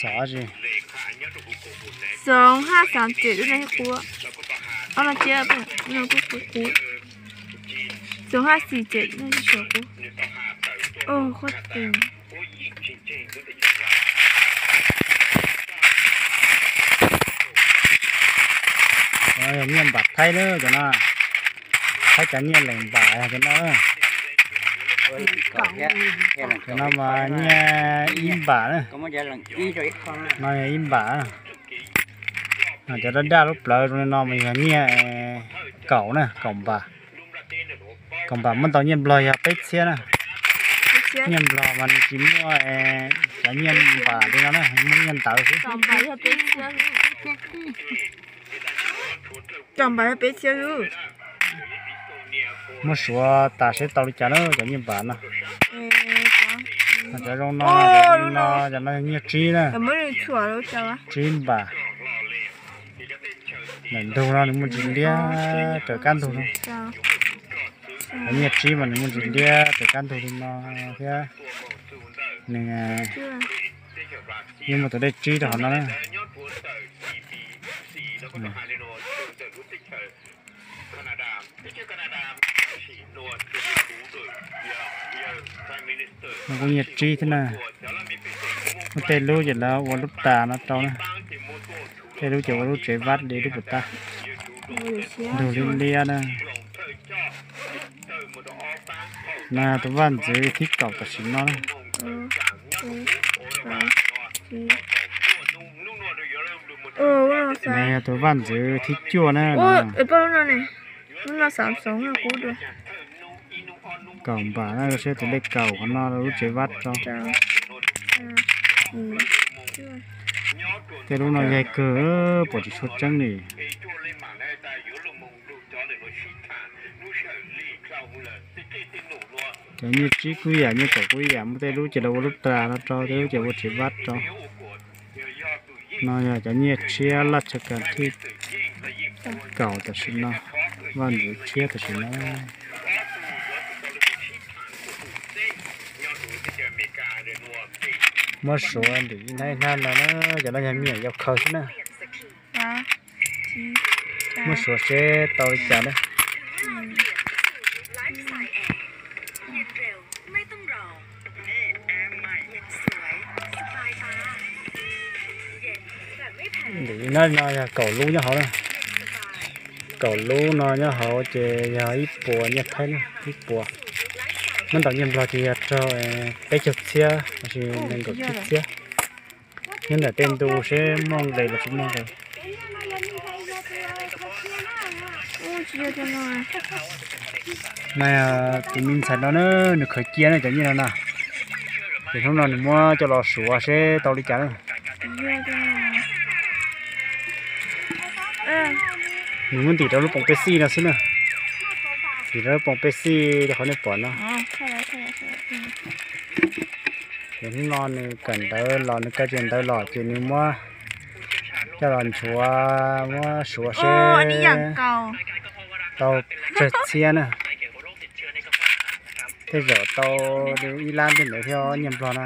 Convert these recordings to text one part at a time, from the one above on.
Xov dab tsi? Xoov haj xav cem lub no thiab qub. Ob no thiab, no kuj qub qub. Xoov haj xis cem no tsis xyov qub. Oj, qhuab tes. Yog nyiaj npam Thaib na cov no. Thaib cov nyiaj lees npam yog cov no. Cov no mas nyiaj ib npam na. No yog ib npam. Cov daj daj lub plawv zoo li no mas yog nyiaj kaum na, kaum npam. Kaum npam muab ntaus nyiaj Nplog yog peb txhiab na. Nyiaj Nplog mas nws tsis muaj cov nyiaj npam li no na, muaj nyiaj ntawv xwb. Kaum npam yog peb txhiab xwb. Muab suav tas seb tau li cas na cov nyiaj npam no. Cov zoo no, cov no nyiaj tsib na. Tsib npam. Ntawm ntug no nws muaj ntsis liab raws kab ntug no. Cov nyiaj tsib mas nws muaj ntsis liab raws kab ntug li no thiab. Nws yeej muaj tus dej tsib rau hauv no na. No kuj nyiaj tsib thiab na. Muaj tej lub ces lawv ua lub tas no rau na. Tej lub ces ua lub tsev vaj li lub puas tag. Ntug liab liab na. No yog tus vaj ntxwv thib kaum tam sim no na. No yog tus vaj ntxwv thib cuaj na. Kaum npam na, saib tus lej kaum qhov no lub tsev vaj rau. Tej lub no yaig kawg, pom tsis tshua tseeb li. Cov nyiaj tsib kuj yam, nyiaj kaum kuj yam, muaj tej lub ces lawv ua lub tas no rau, tej lub ces ua tsev vaj rau. No yog cov nyiaj tshiab laj tshaj kas thib kaum tam sim no, vaj ntxwv tshiab tam sim no. Muab suav ntim ib hnab ib hnab no na, cov no yog me nyuam yau khaws xwb na. Muab suav seb tau li cas na. Ntim ib hnab no yog kaum lub nyob hauv na. Kaum lub no nyob hauv ces yog ib puas nyiaj Thaib na, ib puas. Muab ntaus nyiaj Nplog ces yog raug peb caug txhiab los sis nees nkaum tsib txhiab. Nyob ntawm tej ntu seb muaj nqis los tsis muaj nqis. Mas tus me ntxhais no na, nws khaws cia na cov nyiaj no na, ces hnub no nws muab coj los suav seb tau li cas na. Nws muab ntim rau lub poom pej xij no xwb na, ntim rau lub poom pej xij li qhov nej pom no. Ces hnub no nws kawm ntawv los, nws kawm tias ntawv los ces nws muab coj los nchuav, muab suav seb tau tsawg txhiab na. Tej zaum tau li ib lab tej ntawd thiab nyiaj nplog na.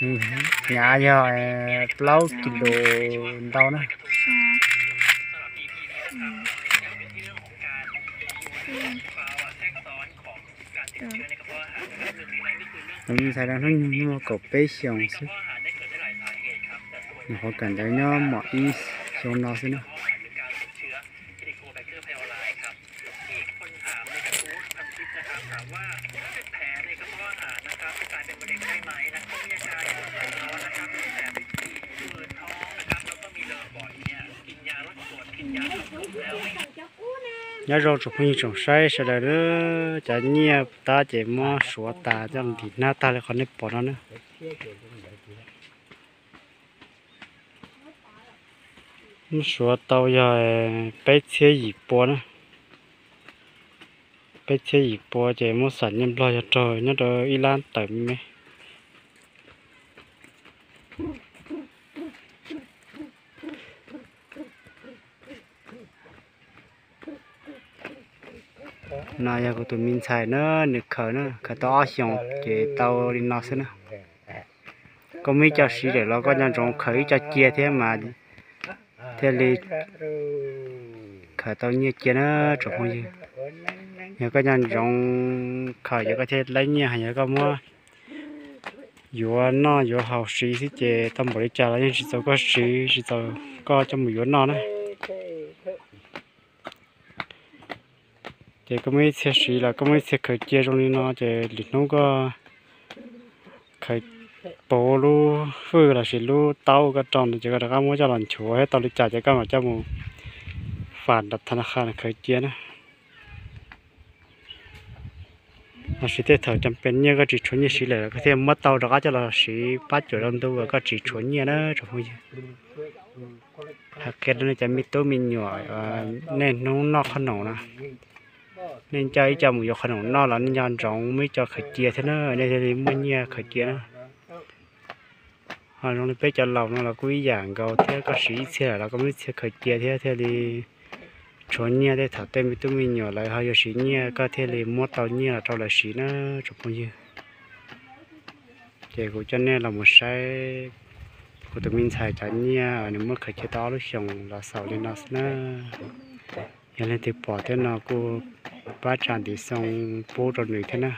Nws hnyav yog plaub kis lus ntau na. Tus me ntxhais no hnub nyoog muaj kaum peb xyoos xwb. Nws qhuav kawm ntawv nyob mom ib xyoo no xwb na. Nyob zoo tsoom phooj ywg tsoom saib sawv daws, cov nyiaj tab ces muab suav tas coj ntim hnab tag li qhov nej pom no na. Muab suav tau yog peb txhiab yim pua na. Peb txhiab yim pua ces muab xam nyiaj nplog yog raug nyob rau ib lab tawm me me. No yog kuv tus me ntxhais na, nws khaws na, khaws tau ob xyoos ces tau li no xwb na. Koj muaj ib co siv lawm los koj nco ntsoov khaws ib co cia thiab mas thiaj li khaws tau nyiaj cia na tsoom phooj ywg. Yog koj nco ntsoov khaws ces koj thiaj laib nyiaj, yog koj muab yuav noj yuav haus siv xwb ces tau npaum li cas los yeej tsis txaus koj siv, tsis txaus koj coj mus yuav noj na. Ces koj muaj ib txhia siv los koj muaj ib txhia khaws cia zoo li no ces lwm hnub koj khaws puv lub hwj lossis lub taub koj rau no ces koj rov qab muab coj los nchuav thiab tau li cas ces koj mam coj mus fam nram thas nas khas khaws cia na. Lossis tej thaum cov pes nyiaj koj tsis tshuav nyiaj siv lawm koj thiaj muab tau rov qab coj los siv pab cuam rau ntu uas koj tsis tshuav nyiaj na tsoom phooj ywg. Hais qhia rau nej cov me tub me nyuam, nej hnub noj qhob noom no, nej nco ib co mus yuav qhob noom noj los nej nco ntsoov muaj ib co khaws cia thiab na, nej thiaj li muaj nyiaj khaws cia na. Ho zoo li peb cov laus no los kuj ib yam nkaus thiab, koj siv ib txhia lawm los koj muaj ib txhia khaws cia thiab thiaj li tshuav nyiaj, tej thaum tej me tub me nyuam lawv ho yuav siv nyiaj koj thiaj li muab tau nyiaj los rau lawv siv na tsoom phooj ywg. Ces kuv coj nej los mus saib kuv tus me ntxhais cov nyiaj nws muab khaws cia tau ob lub xyoos los xaus li no xwb na. Yog leej twg pom thiab no kuj pab tsa ntiv xoo pub rau nws thiab na.